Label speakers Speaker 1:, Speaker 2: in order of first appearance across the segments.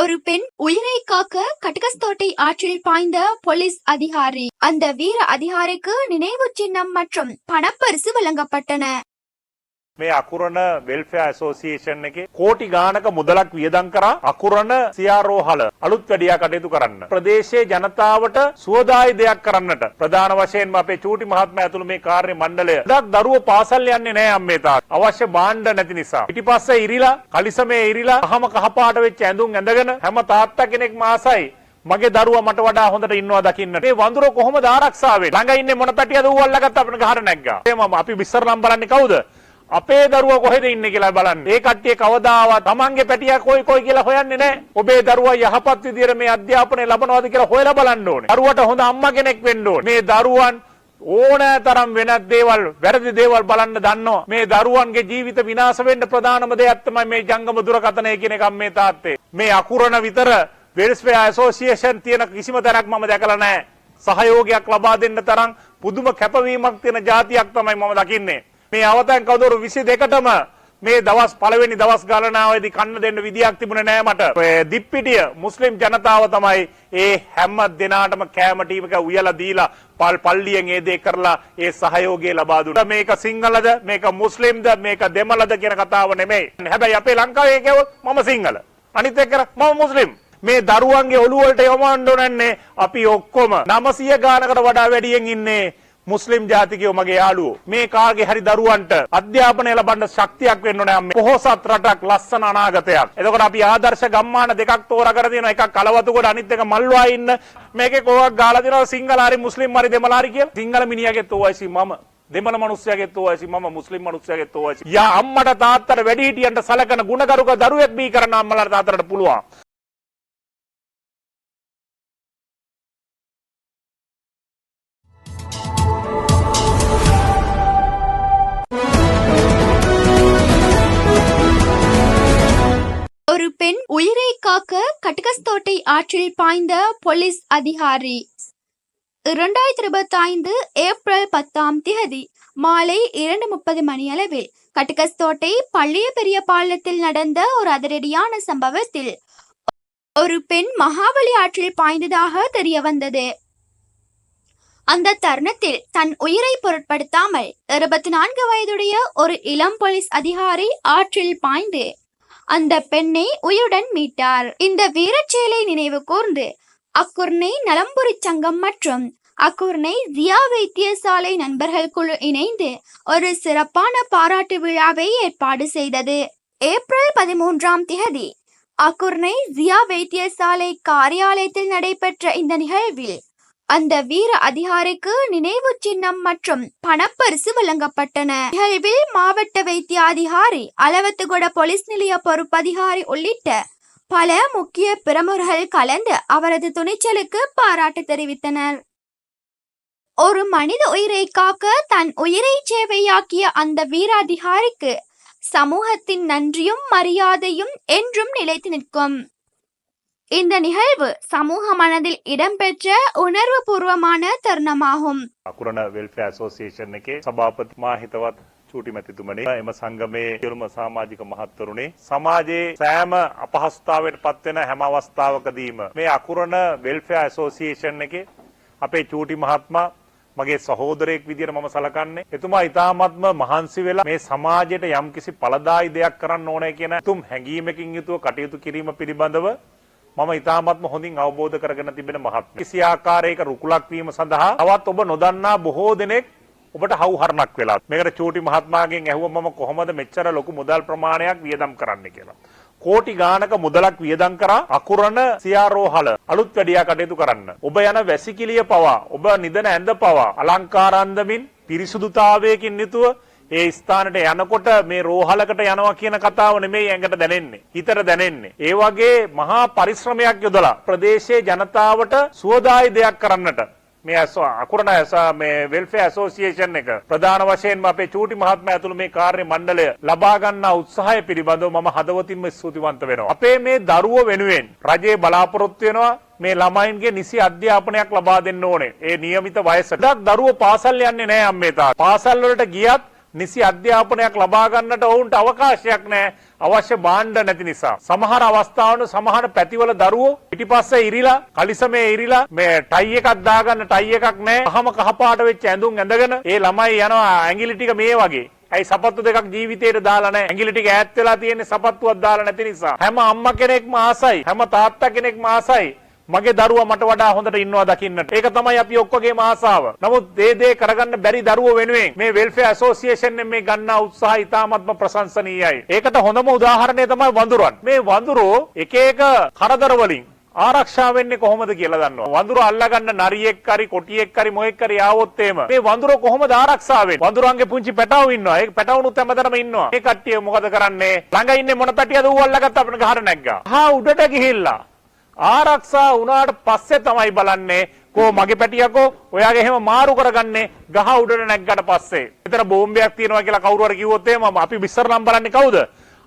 Speaker 1: ஒரு பெண் உயிரை காக்க கட்டுகஸ்தோட்டை ஆற்றில் பாய்ந்த போலீஸ் அதிகாரி. அந்த வீர அதிகாரிக்கு நினைவு சின்னம் மற்றும் பணப்பரிசு வழங்கப்பட்டன.
Speaker 2: මේ අකුරණ වෙල්ෆෙයාර් ඇසෝසියේෂන් එකේ කෝටි ගානක මුදලක් වියදම් කරා අකුරණ සියාරෝහල අලුත් වැඩියා කටයුතු කරන්න. ප්‍රදේශයේ ජනතාවට සුවදායි දෙයක් කරන්නට ප්‍රධාන වශයෙන්ම අපේ චූටි මහත්මයා ඇතුළු මේ කාර්ය මණ්ඩලය. ගොඩක් දරුවෝ පාසල් යන්නේ නෑ අම්මේ තාත්තේ. අවශ්‍ය භාණ්ඩ නැති නිසා. පිටිපස්සේ ඉරිලා, කලිසමේ ඉරිලා, කහම කහපාට වෙච්ච ඇඳුම් ඇඳගෙන හැම තාත්තා කෙනෙක්ම ආසයි මගේ දරුවා මට වඩා හොඳට ඉන්නවා දකින්නට. මේ වඳුර කොහොමද ආරක්ෂා වෙන්නේ? ළඟ ඉන්නේ මොන පැටියද ඌ අල්ලගත්ත අපිට ගහට නැග්ගා. එහෙමම අපි ඉස්සර නම් බලන්නේ කවුද? අපේ දරුවා කොහෙද ඉන්නේ කියලා බලන්නේ. ඒ කට්ටිය කවදාවත් තමන්ගේ පැටියා කොයි කොයි කියලා හොයන්නේ නැහැ. ඔබේ දරුවා යහපත් විදියට මේ අධ්‍යාපනය ලබනවාද කියලා හොයලා බලන්න ඕනේ. දරුවට හොඳ අම්මා කෙනෙක් වෙන්න ඕනේ. මේ දරුවන් ඕනෑ තරම් වෙනත් දේවල්, වැරදි දේවල් බලන්න දන්නවා. මේ දරුවන්ගේ ජීවිත විනාශ වෙන්න ප්‍රධානම දෙයක් තමයි මේ ජංගම දුරකථනය කියන එක අම්මේ තාත්තේ. මේ අකුරණ විතර වෙල්ෆෙයාර් ඇසෝසියේෂන් තියෙන කිසිම තැනක් මම දැකලා නැහැ. සහයෝගයක් ලබා දෙන්න තරම් පුදුම කැපවීමක් තියෙන ජාතියක් තමයි මම දකින්නේ. මේ අවතැන් කවදරු 22ටම මේ දවස් පළවෙනි දවස් ගණනාවේදී කන්න දෙන්න විදියක් තිබුණේ නෑ මට. ඔය දිප්පිටිය මුස්ලිම් ජනතාව තමයි ඒ හැම දෙනාටම කෑම ටීම එක උයලා දීලා පල් පල්ලියෙන් ඒ දේ කරලා ඒ සහයෝගය ලබා දුන්නා. මේක සිංහලද, මේක මුස්ලිම්ද, මේක දෙමළද කියන කතාව නෙමෙයි. හැබැයි අපේ ලංකාවේ කිව්වොත් මම සිංහල. අනිත් එක්ක මම මුස්ලිම්. මේ දරුවන්ගේ ඔළුව වලට යොමවන්න ඕනන්නේ අපි ඔක්කොම 900 ගානකට වඩා වැඩියෙන් ඉන්නේ මුස්ලිම් ජාතිකයෝ මගේ යාළුවෝ. මේ කාගේ හරි දරුවන්ට අධ්‍යාපනය ලබන්න ශක්තියක් වෙන්න ඕනේ අම්මේ. පොහොසත් රටක්, ලස්සන අනාගතයක්. එතකොට අපි ආදර්ශ ගම්මාන දෙකක් තෝරාගෙන තියෙනවා. එකක් කලවතුගොඩ, අනිත් එක මල්වා ඉන්න. මේකේ කෝකක් ගාලා දෙනවා සිංහල හරි මුස්ලිම් හරි දෙමළ හරි කියලා. සිංහල මිනිහාගෙත් ඕවයිසි මම. දෙමළ මිනිස්සයාගෙත් ඕවයිසි මම. මුස්ලිම් මිනිස්සයාගෙත් ඕවයිසි. යා අම්මට තාත්තට වැඩිහිටියන්ට සලකන ගුණගරුක දරුවෙක් බිහි කරන්න අම්මලාට තාත්තලාට පුළුවන්.
Speaker 1: ஒரு பெண் உயிரை காக்க கட்டுகஸ்தோட்டை ஆற்றில் பாய்ந்த போலீஸ் அதிகாரி. 2025 ஏப்ரல் 10ஆம் திகதி மாலை 2:30 மணியளவில் கட்டுகஸ்தோட்டை பள்ளிய பெரிய பாலத்தில் நடந்த ஒரு அதிரடியான சம்பவத்தில் ஒரு பெண் மகாபலி ஆற்றில் பாய்ந்ததாக தெரிய வந்தது. அந்த தருணத்தில் தன் உயிரை பொருட்படுத்தாமல் 24 வயதுடைய ஒரு இளம் போலீஸ் அதிகாரி ஆற்றில் பாய்ந்து அந்த பெண்ணை உயிருடன் மீட்டார். இந்த வீரச் செயலை நினைவு கூர்ந்து அக்குர்ணை நலம்புரி சங்கம் மற்றும் அக்குர்ணை ஜியா வைத்தியசாலை நண்பர்கள் குழு இணைந்து ஒரு சிறப்பான பாராட்டு விழாவை ஏற்பாடு செய்தது. ஏப்ரல் 13ஆம் திகதி அக்குர்ணை ஜியா வைத்தியசாலை காரியாலயத்தில் நடைபெற்ற இந்த நிகழ்வில் அந்த வீர அதிகாரிக்கு நினைவு சின்னம் மற்றும் பணப்பரிசு வழங்கப்பட்டன. நிகழ்வில் மாவட்ட வைத்திய அதிகாரி, அலவத்துகொட போலீஸ் நிலைய பொறுப்பதிகாரி உள்ளிட்ட பல முக்கிய பிரமுகர்கள் கலந்து அவரது துணிச்சலுக்கு பாராட்டு தெரிவித்தனர். ஒரு மனித உயிரை காக்க தன் உயிரை சேவையாக்கிய அந்த வீராதிகாரிக்கு சமூகத்தின் நன்றியும் மரியாதையும் என்றும் நிலைத்து நிற்கும். இந்த நிகழ்வு சமூக மனதில் இடம்பெற்ற உணர்வு பூர்வமான தருணமாகும்.
Speaker 2: අකුරණ වෙල්ෆෙයාර් ඇසෝසියේෂන් එකේ සභාපති මා හිතවත් චූටි මැතිතුමනි, එම සංගමයේ සියලුම සමාජික මහත්වරුනි, සමාජයේ සෑම අපහසුතාවයට පත්වෙන හැම අවස්ථාවකදීම මේ අකුරණ වෙල්ෆෙයාර් ඇසෝසියේෂන් එකේ අපේ චූටි මහත්මයා මගේ සහෝදරයෙක් විදියට මම සලකන්නේ. එතුමා ඉතාමත්ම මහන්සි වෙලා මේ සමාජයට යම්කිසි ඵලදායී දෙයක් කරන්න ඕනේ කියන උතුම් හැඟීමකින් යුතුව කටයුතු කිරීම පිළිබඳව මම ඉතාමත්ම හොඳින් අවබෝධ කරගෙන තිබෙන මහත්මයෙක්. කිසි ආකාරයක රුකුලක් වීම සඳහා තවත් ඔබ නොදන්නා බොහෝ දෙනෙක් ඔබට හවුහරණක් වෙලා. මේකට චූටි මහත්මයාගෙන් ඇහුවා මම කොහොමද මෙච්චර ලොකු මුදල් ප්‍රමාණයක් වියදම් කරන්න කියලා. කෝටි ගානක මුදලක් වියදම් කරා අකුරණ සියාරෝහල අලුත් වැඩියා කටයුතු කරන්න. ඔබ යන වැසිකිළිය පවා, ඔබ නිදන ඇඳ පවා අලංකාර අන්දමින් පිරිසුදුතාවයකින් යුතුව ඒ ස්ථානට යනකොට මේ රෝහලකට යනවා කියන කතාව නෙමෙයි ඇඟට දැනෙන්නේ, හිතට දැනෙන්නේ. ඒ වගේ මහා පරිශ්‍රමයක් යොදලා ප්‍රදේශයේ ජනතාවට සුවදායි දෙයක් කරන්නට මේ අකුරණ මේ වෙල්ෆෙයාර් ඇසෝසියේෂන් එක ප්‍රධාන වශයෙන්ම අපේ චූටි මහත්මයා ඇතුළු මේ කාර්ය මණ්ඩලය ලබා ගන්නා උත්සාහය පිළිබඳව මම හදවතින්ම ස්තුතිවන්ත වෙනවා. අපේ මේ දරුවෝ වෙනුවෙන් රජයේ බලාපොරොත්තු වෙනවා මේ ළමයින්ගේ නිසි අධ්‍යාපනයක් ලබා දෙන්න ඕනේ. ඒ නියමිත වයසට. ගොඩක් දරුවෝ පාසල් යන්නේ නෑ අම්මේ තාත්තේ. පාසල් වලට ගියත් නිසි අධ්‍යාපනයක් ලබා ගන්නට ඔවුන්ට අවකාශයක් නැහැ, අවශ්‍ය භාණ්ඩ නැති නිසා. සමහර අවස්ථාවල සමහර පැතිවල දරුවෝ පිටිපස්සේ ඉරිලා, කලිසමේ ඉරිලා, මේ ටයි එකක් දාගන්න ටයි එකක් නැහැ. අහම කහපාට වෙච්ච ඇඳුම් ඇඳගෙන ඒ ළමයි යනවා, ඇඟිලි ටික මේ වගේ. ඇයි? සපත්තු දෙකක් ජීවිතේට දාලා නැහැ. ඇඟිලි ටික ඈත් වෙලා තියෙන්නේ සපත්තුවක් දාලා නැති නිසා. හැම අම්මා කෙනෙක්ම ආසයි, හැම තාත්තා කෙනෙක්ම ආසයි මගේ දරුවා මට වඩා හොඳට ඉන්නවා දකින්නට. ඒක තමයි අපි ඔක්කොගේම ආසාව. නමුත් ඒ දේ කරගන්න බැරි දරුවෝ වෙනුවෙන් මේ වෙල්ෆෙයාර් ඇසෝසියේෂන් එකෙන් මේ ගන්නා උත්සාහය ඉතාමත්ම ප්‍රශංසනීයයි. ඒකට හොඳම උදාහරණය තමයි වඳුරන්. මේ වඳුරෝ එක එක කරදර වලින් ආරක්ෂා වෙන්නේ කොහොමද කියලා දන්නවා. වඳුර අල්ලගන්න නරියෙක් හරි කොටියෙක් හරි මොහෙක් හරි ආවොත් එහෙම මේ වඳුර කොහොමද ආරක්ෂා වෙන්නේ? වඳුරන්ගේ පුංචි පැටවු ඉන්නවා. ඒ පැටවුනුත් හැමතැනම ඉන්නවා. මේ කට්ටිය මොකද කරන්නේ? ළඟ ඉන්නේ මොන පැටියද, ඌ අල්ලගත්ත, අපිට ගහට නැග්ගා. හා, උඩට ගිහිල්ලා ආරක්ෂා වුණාට පස්සේ තමයි බලන්නේ, කෝ මගේ පැටියකෝ, ඔයාගේ එහෙම මාරු කරගන්නේ ගහ උඩට නැග්ගට පස්සේ. විතර බෝම්බයක් තියෙනවා කියලා කවුරු හරි කිව්වොත් එහෙම අපි ඉස්සරලම් බලන්නේ කවුද?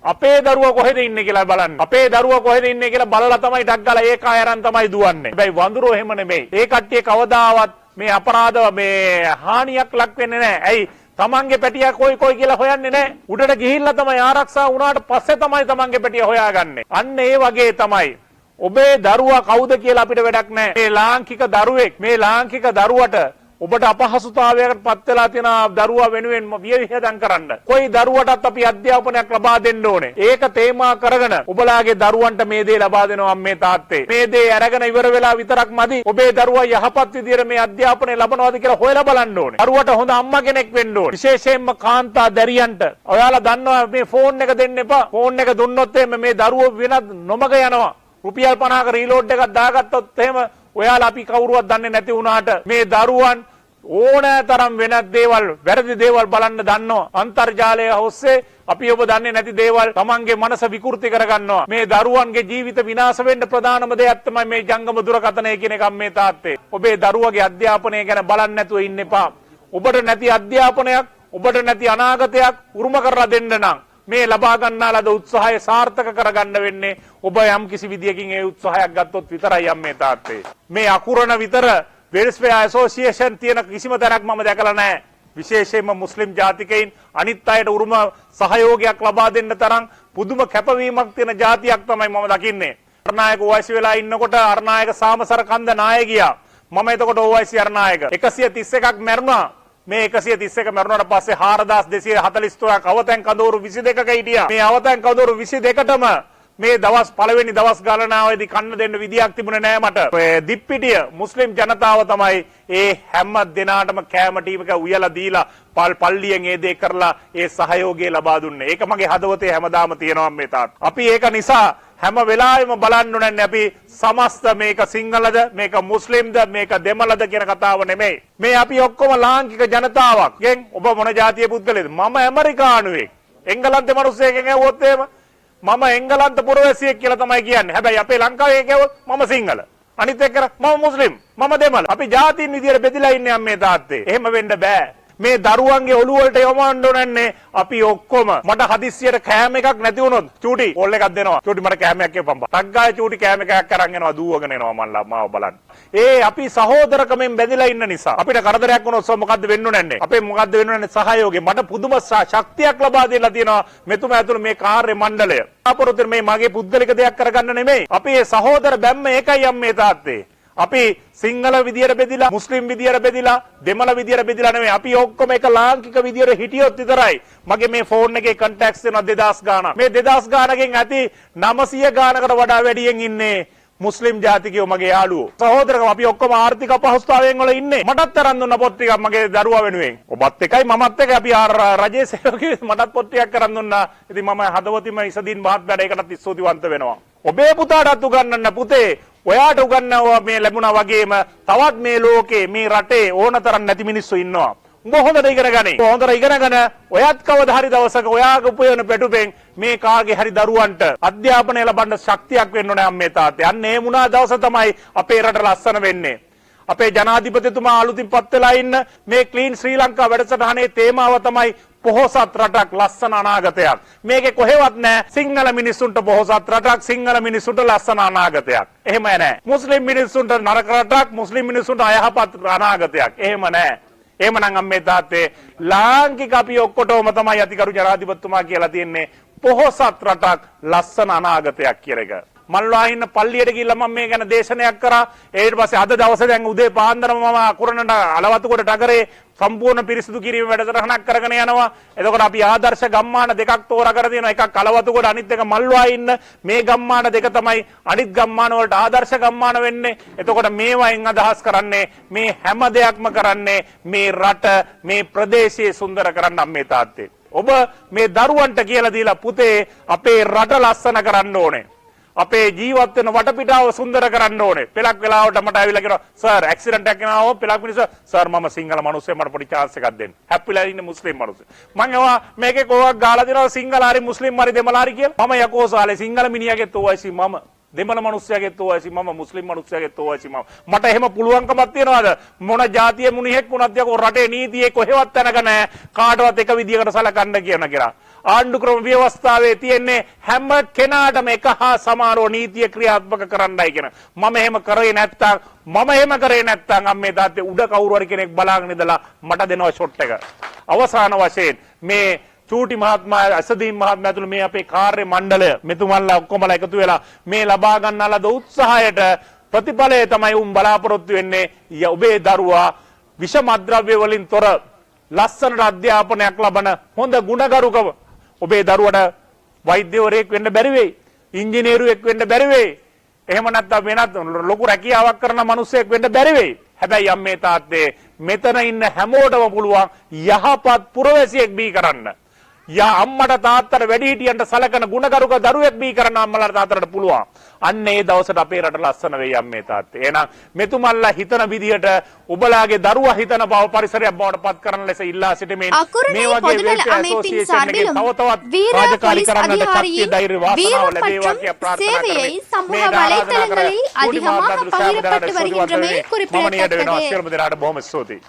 Speaker 2: අපේ දරුවා කොහෙද ඉන්නේ කියලා බලන්න. අපේ දරුවා කොහෙද ඉන්නේ කියලා බලලා තමයි ඩක් ගාලා ඒක අරන් තමයි දුවන්නේ. හැබැයි වඳුරෝ එහෙම නෙමෙයි. ඒ කට්ටිය කවදාවත් මේ අපරාධ මේ හානියක් ලක් වෙන්නේ නැහැ. ඇයි? තමන්ගේ පැටියා කොයි කොයි කියලා හොයන්නේ නැහැ. උඩට ගිහිල්ලා තමයි, ආරක්ෂා වුණාට පස්සේ තමයි තමන්ගේ පැටිය හොයාගන්නේ. අන්න ඒ වගේ තමයි ඔබේ දරුවා කවුද කියලා අපිට වැඩක් නැහැ. මේ ලාංකික දරුවෙක්, මේ ලාංකික දරුවට, ඔබට අපහසුතාවයකට පත් වෙලා තියෙන දරුවා වෙනුවෙන් වියවිහදම් කරන්න. කොයි දරුවටත් අපි අධ්‍යාපනයක් ලබා දෙන්න ඕනේ. ඒක තේමා කරගෙන ඔබලාගේ දරුවන්ට මේ දේ ලබා දෙනවා අම්මේ තාත්තේ. මේ දේ අරගෙන ඉවර වෙලා විතරක් මදි. ඔබේ දරුවා යහපත් විදියට මේ අධ්‍යාපනය ලබනවාද කියලා හොයලා බලන්න ඕනේ. දරුවට හොඳ අම්මා කෙනෙක් වෙන්න ඕනේ. විශේෂයෙන්ම කාන්තා දැරියන්ට, ඔයාලා දන්නවා, මේ ෆෝන් එක දෙන්න එපා. ෆෝන් එක දුන්නොත් එහෙම මේ දරුවෝ වෙනත් නොමග යනවා. රුපියල් 50ක රීලෝඩ් එකක් දාගත්තොත් එහෙම, ඔයාලා අපි කවුරුවත් දන්නේ නැති වුණාට මේ දරුවන් ඕනෑ තරම් වෙනත් දේවල්, වැරදි දේවල් බලන්න දන්නවා. අන්තර්ජාලය ඔස්සේ අපි ඔබ දන්නේ නැති දේවල් තමන්ගේ මනස විකෘති කරගන්නවා. මේ දරුවන්ගේ ජීවිත විනාශ වෙන්න ප්‍රධානම දෙයක් තමයි මේ ජංගම දුරකථනය කියන එක, අම්මේ තාත්තේ. ඔබේ දරුවගේ අධ්‍යාපනය ගැන බලන්නේ නැතුව ඉන්න එපා. ඔබට නැති අධ්‍යාපනයක්, ඔබට නැති අනාගතයක් උරුම කරලා දෙන්න නම් මේ ලබා ගන්නා ලද උත්සාහය සාර්ථක කරගන්න වෙන්නේ ඔබ යම් කිසි විදියකින් ඒ උත්සාහයක් ගත්තොත් විතරයි, අම්මේ තාත්තේ. මේ අකුරණ විතර වෙල්ෆෙයාර් ඇසෝසියේෂන් තියෙන කිසිම තැනක් මම දැකලා නැහැ. විශේෂයෙන්ම මුස්ලිම් ජාතිකයින් අනිත් අයට උරුම සහයෝගයක් ලබා දෙන්න තරම් පුදුම කැපවීමක් තියෙන ජාතියක් තමයි මම දකින්නේ. අරණායක OIC වෙලා ඉන්නකොට අරණායක සාමසර කන්ද නාය ගියා. මම එතකොට OIC Aranayake. 131ක් මැරුණා. මේ 131 මැරුණාට පස්සේ 4243ක් අවතැන් කඳවුරු 22ක හිටියා. මේ අවතැන් කඳවුරු 22ටම මේ දවස් පළවෙනි දවස් ගණනාවේදී කන්න දෙන්න විදියක් තිබුණේ නෑ මට. ඔය දිප්පිටිය මුස්ලිම් ජනතාව තමයි ඒ හැම දෙනාටම කෑම ටික උයලා දීලා, පල් පල්ලියෙන් ඒ දේ කරලා ඒ සහයෝගය ලබා දුන්නේ. ඒක මගේ හදවතේ හැමදාම තියෙනවා මේ තාත්. අපි ඒක නිසා හැම වෙලාවෙම බලන්න ඕනේ අපි සමස්ත, මේක සිංහලද, මේක මුස්ලිම්ද, මේක දෙමළද කියන කතාව නෙමෙයි. මේ අපි ඔක්කොම ලාංකික ජනතාවක්. ගෙන් ඔබ මොන ජාතිය පුද්ගලයෙක්ද? මම ඇමරිකානුවෙක්. එංගලන්තේ මිනිස්සෙක්ගෙන් ඇහුවොත් එහෙම මම එංගලන්ත පුරවැසියෙක් කියලා තමයි කියන්නේ. හැබැයි අපේ ලංකාවේ ඇහුවොත් මම සිංහල. අනිත් එක්ක මම මුස්ලිම්, මම දෙමළ. අපි ජාතීන් විදියට බෙදලා ඉන්නේ, අම්මේ තාත්තේ. එහෙම වෙන්න බෑ. මේ දරුවන්ගේ ඔළුව වලට යොමවන්න ඕනන්නේ අපි ඔක්කොම. මට හදිස්සියට කෑම එකක් නැති වුණොත් චූටි කෝල් එකක් දෙනවා. චූටි, මට කෑමයක් කියපන් බා. ටක් ගාලා චූටි කෑම එකක් අරන් එනවා, දුවගෙන එනවා මල්ලා මාව බලන්න. ඒ අපි සහෝදරකමෙන් බැඳිලා ඉන්න නිසා අපිට කරදරයක් වුණොත් මොකද්ද වෙන්න ඕනන්නේ? අපේ මොකද්ද වෙන්න ඕනන්නේ? සහයෝගය. මට පුදුම ශක්තියක් ලබා දීලා තියෙනවා මෙතුමා ඇතුළු මේ කාර්ය මණ්ඩලය. බලාපොරොත්තු මේ මගේ පුද්ගලික දෙයක් කරගන්න නෙමෙයි. අපි මේ සහෝදර බැම්ම ඒකයි, අම්මේ තාත්තේ. අපි සිංහල විදියට බෙදිලා, මුස්ලිම් විදියට බෙදිලා, දෙමළ විදියට බෙදිලා නෙමෙයි. අපි ඔක්කොම එක ලාංකික විදියට හිටියොත් විතරයි. මගේ මේ ෆෝන් එකේ කන්ටැක්ට්ස් වෙනවා 2000 ගාණක්. මේ 2000 ගාණකින් ඇති 900 ගාණකට වඩා වැඩියෙන් ඉන්නේ මුස්ලිම් ජාතිකයෝ, මගේ යාළුවෝ. සහෝදරකම, අපි ඔක්කොම ආර්ථික අපහසුතාවයෙන් වල ඉන්නේ. මටත් අරන් දුන්න පොත් ටිකක් මගේ දරුවා වෙනුවෙන්. ඔබත් එකයි මමත් එකයි, අපි රජයේ සේවකයෝ, මටත් පොත් ටිකක් අරන් දුන්නා. ඉතින් මම හදවතින්ම ඉසදීන් මහත්මයාට ඒකටත් ස්තුතිවන්ත වෙනවා. ඔබේ පුතාටත් උගන්වන්න, පුතේ, ඔයාට උගන්වනවා මේ ලැබුණා වගේම තවත් මේ ලෝකේ, මේ රටේ ඕන තරම් නැති මිනිස්සු ඉන්නවා. උඹ හොඳට ඉගෙන ගනි. හොඳට ඉගෙනගෙන ඔයත් කවදා හරි දවසක ඔයාගේ උපයන පැටුපෙන් මේ කාගේ හරි දරුවන්ට අධ්‍යාපනය ලබන්න ශක්තියක් වෙන්න ඕනේ, අම්මේ තාත්තේ. අන්න ඒ වුණා දවස තමයි අපේ රට ලස්සන වෙන්නේ. අපේ ජනාධිපතිතුමා අලුතින් පත් වෙලා ඉන්න මේ ක්ලීන් ශ්‍රී ලංකා වැඩසටහනේ තේමාව තමයි පොහොසත් රටක්, ලස්සන අනාගතයක්. මේකේ කොහෙවත් නෑ සිංහල මිනිස්සුන්ට පොහොසත් රටක්, සිංහල මිනිස්සුන්ට ලස්සන අනාගතයක්. එහෙම නෑ. මුස්ලිම් මිනිස්සුන්ට නරක රටක්, මුස්ලිම් මිනිස්සුන්ට අයහපත් අනාගතයක්. එහෙම නෑ. එහෙමනම් අම්මේ තාත්තේ, ලාංකික අපි ඔක්කොටම තමයි අතිගරු ජනාධිපතිතුමා කියලා තියෙන්නේ පොහොසත් රටක්, ලස්සන අනාගතයක් කියලා එක. මල්වාහින්න පල්ලියට ගිහිල්ලා මම මේ ගැන දේශනයක් කරා. ඊට පස්සේ අද දවසේ දැන් උදේ පාන්දරම මම අකුරණට අලවතුගොඩ නගරේ සම්පූර්ණ පිරිසිදු කිරීම වැඩසටහනක් කරගෙන යනවා. එතකොට අපි ආදර්ශ ගම්මාන දෙකක් තෝරාගෙන තියෙනවා. එකක් අලවතුගොඩ, අනිත් එක මල්වාහින්න. මේ ගම්මාන දෙක තමයි අනිත් ගම්මාන වලට ආදර්ශ ගම්මාන වෙන්නේ. එතකොට මේවායින් අදහස් කරන්නේ මේ හැම දෙයක්ම කරන්නේ මේ රට, මේ ප්‍රදේශය සුන්දර කරන්න අම්මේ තාත්තේ. ඔබ මේ දරුවන්ට කියලා දීලා, පුතේ, අපේ රට ලස්සන කරන්න ඕනේ. අපේ ජීවත් වෙන වටපිටාව සුන්දර කරන්න ඕනේ. පෙලක් වෙලාවට මට ඇවිල්ලා කියනවා, සර්, ඇක්සිඩන්ට් එකක් වෙනවා පෙලක් මිනිස්සු, සර්, මම සිංහල මිනිස්සෙක්, මට පොඩි චාන්ස් එකක් දෙන්න. හැප්පිලා ඉන්න මුස්ලිම් මිනිස්සු. මං ඒවා මේකේ කෝවක් ගාලා දෙනවා සිංහල හරි මුස්ලිම් හරි දෙමළ හරි කියලා. මම යකෝ සාලේ සිංහල මිනිහාගෙත් ඕවයිසි මම. දෙමළ මිනිස්සයාගෙත් ඕවයිසි මම, මුස්ලිම් මිනිස්සයාගෙත් ඕවයිසි මම. මට එහෙම පුළුවන්කමක් තියනවාද? මොන ජාතිය මුනිහෙක් වුණත් යකෝ රටේ නීතියේ කොහෙවත් තැනක නෑ කාටවත් එක විදියකට සලකන්න කියන කියලා. ආණ්ඩු ක්‍රම ව්‍යවස්ථාවේ තියෙන්නේ හැම කෙනාටම එක හා සමානව නීතිය ක්‍රියාත්මක කරන්නයි කියන. මම එහෙම කරේ නැත්තම් අම්මේ තාත්තේ, උඩ කවුරු හරි කෙනෙක් බලාගෙන ඉඳලා මට දෙනවා ෂොට් එක. අවසාන වශයෙන් මේ චූටි මහත්මයා, අසදීන් මහත්මයා ඇතුළු මේ අපේ කාර්ය මණ්ඩලය, මෙතුමන්ලා ඔක්කොමලා එකතු වෙලා මේ ලබා ගන්නා ලද උත්සාහයට ප්‍රතිඵලය තමයි උන් බලාපොරොත්තු වෙන්නේ ඔබේ දරුවා විෂ මත්ද්‍රව්‍ය වලින් තොර ලස්සනට අධ්‍යාපනයක් ලබන හොඳ ගුණගරුක. ඔබේ දරුවට වෛද්‍යවරයෙක් වෙන්න බැරි වෙයි, ඉංජිනේරුවෙක් වෙන්න බැරි වෙයි, එහෙම නැත්නම් වෙනත් ලොකු රැකියාවක් කරන මිනිස්සෙක් වෙන්න බැරි වෙයි. හැබැයි අම්මේ තාත්තේ, මෙතන ඉන්න හැමෝටම පුළුවන් යහපත් පුරවැසියෙක් බිහි කරන්න. යා අම්මට තාත්තට, වැඩිහිටියන්ට සලකන ගුණගරුක දරුවෙක් බිහි කරන්න අම්මලාට තාත්තලාට පුළුවන්. අන්න ඒ දවසට අපේ රට ලස්සන වෙයි අම්මේ තාත්තේ. එහෙනම් මෙතුමන්ලා හිතන විදිහට ඔබලාගේ දරුවා හිතන බව පරිසරයක් බවට පත් කරන ලෙස ඉල්ලා සිටිමින්
Speaker 1: අකුරණේ
Speaker 2: මේ වගේ
Speaker 1: பொதுநல
Speaker 2: වෙල්ෆෙයාර්
Speaker 1: அமைப்பின்
Speaker 2: ඇසෝසියේෂන් එකේ
Speaker 1: சார்பிலும்
Speaker 2: තව තවත්
Speaker 1: வீர
Speaker 2: රාජකාරී
Speaker 1: போலீஸ்
Speaker 2: කරන්නට ශක්තිය,
Speaker 1: அதிகாரியின்
Speaker 2: ධෛර්ය, වාසනාව
Speaker 1: வீரம்
Speaker 2: ලැබේවා
Speaker 1: மற்றும்
Speaker 2: කියා ප්‍රාර්ථනා
Speaker 1: சேவையை
Speaker 2: කරමි.
Speaker 1: சமூக
Speaker 2: මේ ආරාධනා කර
Speaker 1: வலைத்தளங்களில்
Speaker 2: චූටි
Speaker 1: அதிகமாக
Speaker 2: මහත්මයා ඇතුළු සෑම
Speaker 1: பகிரப்பட்டு
Speaker 2: දෙනාට
Speaker 1: வருகின்றமை
Speaker 2: ස්තුතිවන්ත වෙමි. මම නිහඬ වෙනවා.
Speaker 1: குறிப்பிடத்தக்கது.
Speaker 2: සියලුම දෙනාට බොහොම ස්තුතියි.